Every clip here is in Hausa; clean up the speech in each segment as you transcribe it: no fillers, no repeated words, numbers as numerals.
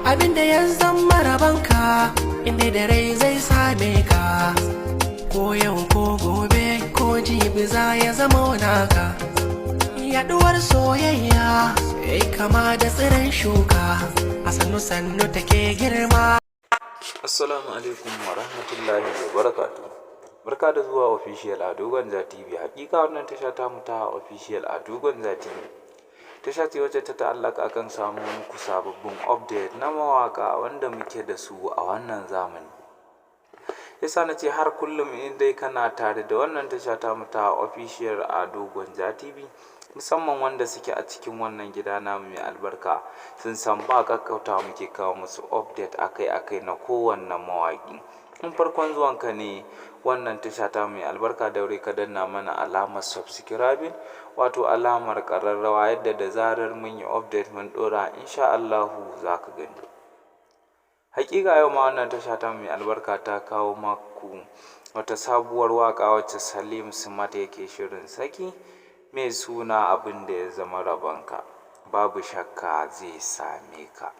Abin da ya zama rabanka, inda da rai zai same ka, ko yau ko gobe ko jibi za ya zama naka. Yaduwar soyayya yayi kama da tsiron shuka, a sannu sannu take girma. Assalamu alaikum wa rahmatullahi wa barakatuh. Barka da zuwa Official Ado Gwanja TV. Hakika wannan tasha ta mu ta Official Ado Gwanja TV, tasha ce wacce ta ta'allaka akan samun muku sababbin update na mawaka wanda muke da su a wannan zamani. Yasa na ce har kullum in dai kana tare da wannan tasha ta mu ta Official Ado Gwanja TV, musamman wanda suke a cikin wannan gida namu mai albarka, sun san ba ƙaƙƙautawa muke kawo musu update akai-akai na kowanne mawaƙi. In farkon zuwanka ne wannan tasha ta mai albarka, daure ka danna mana alamar subscribing, wato alamar ƙararrawa, yadda da zarar mun yi update mun ɗora, insha Allahu za ka gani. Hakika yau ma wannan tasha ta mai albarka ta kawo maku wata sabuwar waƙa wacce Salim Smart yake shirin saki, mai suna "Abin da ya zama rabonka babu shakka zai same ka".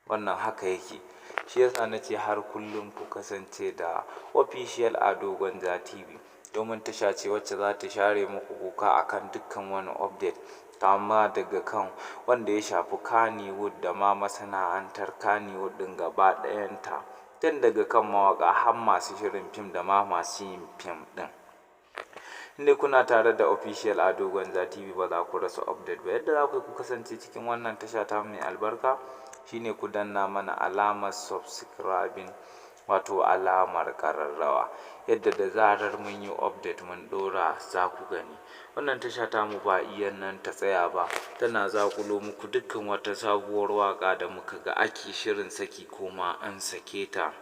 Wannan haka yake. Shi yasa na ce har kullum ku kasance da Official Ado Gwanja TV, domin tasha ce wacce za ta share muku kuka akan dukkan wani update, kama daga kan wanda ya shafi Kannywood da ma masana'antar Kannywood ɗin gaba ɗayanta, tun daga kan mawaƙa har masu shirin fim da ma masu yin fim ɗin. In dai kuna tare da Official Ado Gwanja TV, ba za ku rasa update ba. Yadda za ku kasance cikin wannan tasha ta mai albarka shine ku danna mana alamar subscribing, wato alamar ƙararrawa, yadda da zarar mun yi update mun ɗora, za ku gani. Wannan tasha tamu ba iya nan ta tsaya ba, tana zaƙulo muku dukkan wata sabuwar waƙa da muka ga ake shirin saki ko ma an sake ta,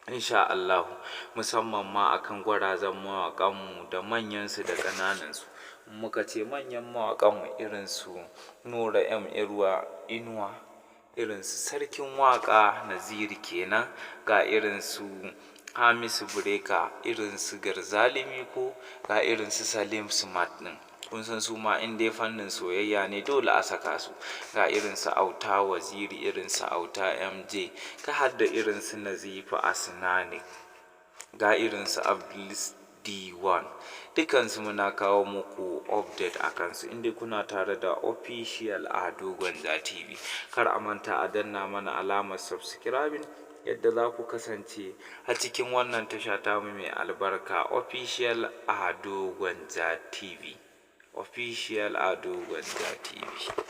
insha Allahu, musamman ma akan gwarazan mawaƙanmu da manyansu da ƙananansu. Muka ce manyan mawaƙanmu irin su Nura M Inuwa, irin su Sarkin Waƙa Naziru kenan, ga irin su Hamisu Breaker, irin su Garzali Miko, ga irin su Salim Smart ɗin. Kun san su ma in dai fannin soyayya ne, dole a saka su. Ga irin su Auta Waziri, irin su Auta MJ, ka har da irin su Nazifi Asnanic, ga irin su Abdul D1, dukansu muna kawo muku update a kansu in dai kuna tare da Official Ado Gwanja TV. Kar a manta a danna mana alamar subscribing, yadda za ku kasance a cikin wannan tasha tamu mai albarka, Official Ado Gwanja TV, Official Ado Gwanja TV.